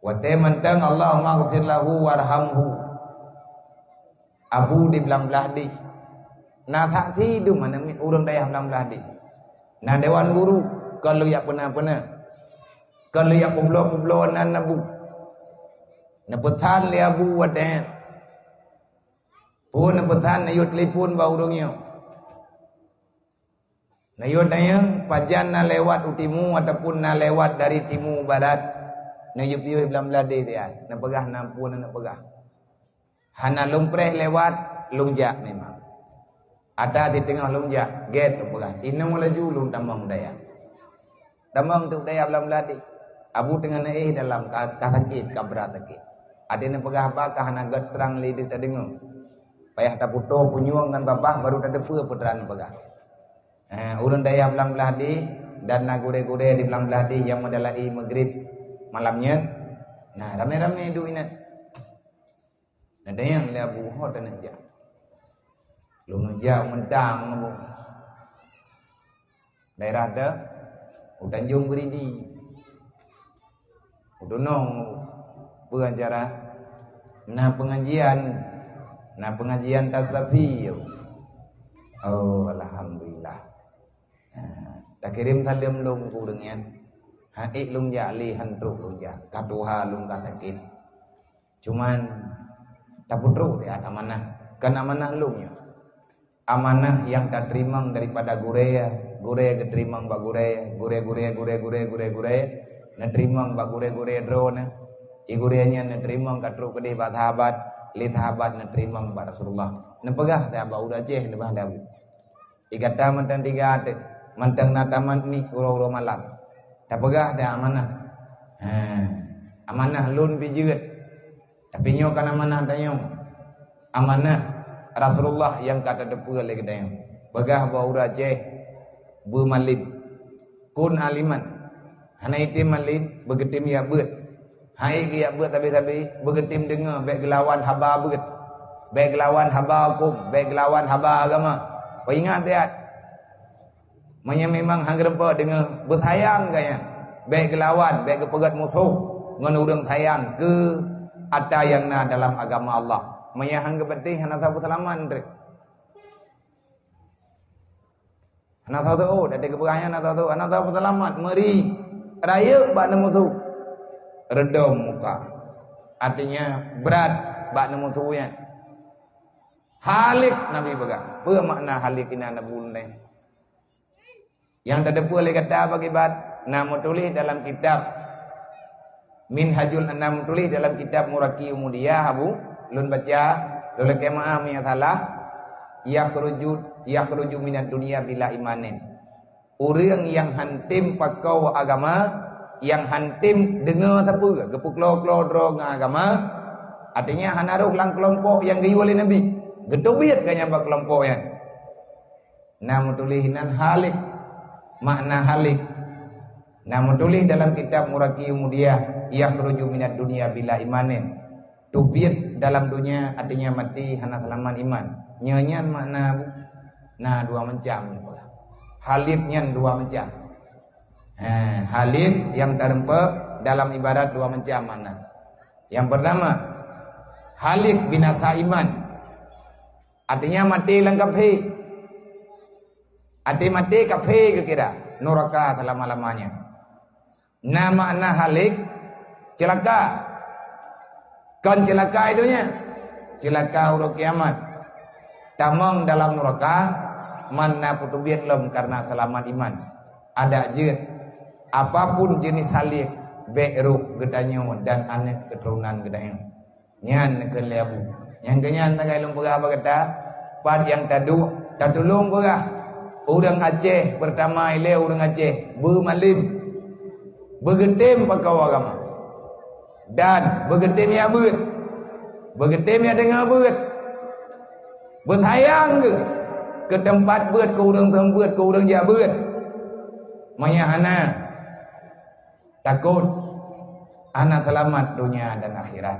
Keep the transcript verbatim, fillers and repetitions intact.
Watée mantong, "Allahumma ghfir lahu warhamhu." Abu di Blang Blahdeh. Na saksi dum aneuk miet ureuëng dayah Blang Blahdeh. Na dewan guru, kon lôn jak peuna-peuna. Kon lôn jak peubloe-peubloe nan Abu. Neupeusan lé Abu watée nyan. Peue neupeusan, neuyue telepon bak ureuëng nyoe. Neuyue tanyong, pajan na lewat u timu ataupun na lewat dari timu barat, neuyue piôh Blang Blahdeh siat, neupeugah na peue neupeugah. Hana lôn preh lewat, lôn jak memang. Ata siteungoh lôn jak, gét lôn peugah. Inoe laju lôn tamong dayah. Tamong teuk dayah Blang Blahdeh. Abu teungoh neuéh dalam ka, ka sakét, ka brat sakét. Até neupeugah haba ka hana gét trang lé deuh tadeungoe. Payah tapeutoe punyueng ngon babah baru tateupeue peue teuma neupeugah. Eh, ureuëng dayah Blang Blahdeh dan na gurée-gurée di Blang Blahdeh nyang meudalai Maghrib malam nyan. Nah, ramé-ramé duek inan. Neutanyong lé Abu, "Ho taneuk jak?" "Lôn neujak u Meudang, Abu." "Daerah de?" "U Tanjong Beridi." "U Dunong, Abu." "Peue acara?" "Na pengajian, na pengajian tasawuf." "Oh, alhamdulillah." Ha, takirém saleuem lôn keu ureuëng nyan. Han ék lôn jak lé, han trok lôn jak. Ka tuha lôn ka sakét. Cuman, tapeutrok siat amanah. Kon amanah lôn nyoe. Amanah nyang tateurimong daripada gurée, gurée geuteurimong bak gurée, gurée, gurée, neuteurimong bak gurée-gurée droeneuh. Di gurée nyan neuteurimong ka trok keudeh bak sahabat, lé sahabat neuteurimong bak Rasulullah. Neupeugah siat bak ureuëng Aceh, neupeugah lé Abu. Di gata mantong tiga teuk, mantong na tamat miet uroe-uroe malam. Tapeugah siat amanah. Ha, amanah lôn pih jeuet. Tapi nyoe kon amanah tanyoe. Amanah Rasulullah nyang ka tateupeue lé geutanyoe. Peugah bak ureuëng Aceh, beumalém. Kun aliman. Hana item malém, beugeutem jak beuet. Han ék geujak beuet sabe-sabe, beugeutem deungoe, bék geulawan haba beuet. Bék geulawan haba huköm, bék geulawan haba agama. Peuingat siat. Meunyoe memang han geureumpok deungoe, beusayang gobnyan. Bék geulawan, bék geupeugét musoh ngon ureuëng sayang keu ata nyang na dalam agama Allah. Meunyoe han geupatéh, hana sapeue seulamat treuk. Hana sapeue, oh, dari geupeugah nyan hana sapeue, hana sapeue seulamat, meuri, rayeuk bak neumusoh. Reudôm muka. Artinya, brat bak neumusoh nyan. Halik Nabi peugah. Peue makna halik inan Abu Lunai? Nyang tateupeue lé gata bak ibat, na meutuléh dalam kitab Minhajul, na meutuléh dalam kitab Muraqi Umudiyah, Abu, lôn baca, lôn lakée meu'ah meunyoe salah, yakhruju, yakhruju minad dunya bila imanin. Ureuëng nyang han tem pakoe agama, nyang han tem deungoe sapeue, geupeuklo-klo droe ngon agama, artinya hana rhoh lam keulompok nyang geuyue lé Nabi, geuteubiet gobnyan bak keulompok nyan. Na meutuléh inan halik, makna halik. Na meutuléh dalam kitab Muraqi Umudiyah, yakhruju minad dunya bila imanin. Teubiet dalam donya, artinya maté hana seulamat iman. Nyoe nyan makna, na dua macam. Halik nyan dua macam. Ha, halik nyang tareumpok dalam ibarat dua macam makna. Nyang pertama, halik binasa iman. Artinya maté lam kafé. Até maté kafé geukira, nuraka selama-lamanya. Na makna halik, ceulaka. Kon ceulaka i donya, ceulaka uroe kiamat. Tamong dalam nuraka, man na peuteubiet lom karena seulamat iman. Adak jeuet, apapun jenis halik, bék rhoh geutanyoe dan aneuk keuturonan geutanyoe. Nyan kheun lé Abu. Nyang keu nyan sagai lôn peugah bak gata, pat nyang taduek, tatulông peugah. Ureuëng Aceh, peurtama ilée ureuëng Aceh, beumalém. Beugeutem pakoe agama. Dan beugeutem jak beuet. Beugeutem jak deungoe beuet. Beusayang geuh keu teumpat beuet, keu ureuëng seumeubeuet, keu ureuëng jak beuet. Meunyo hana, takot hana seulamat donya dan akhirat.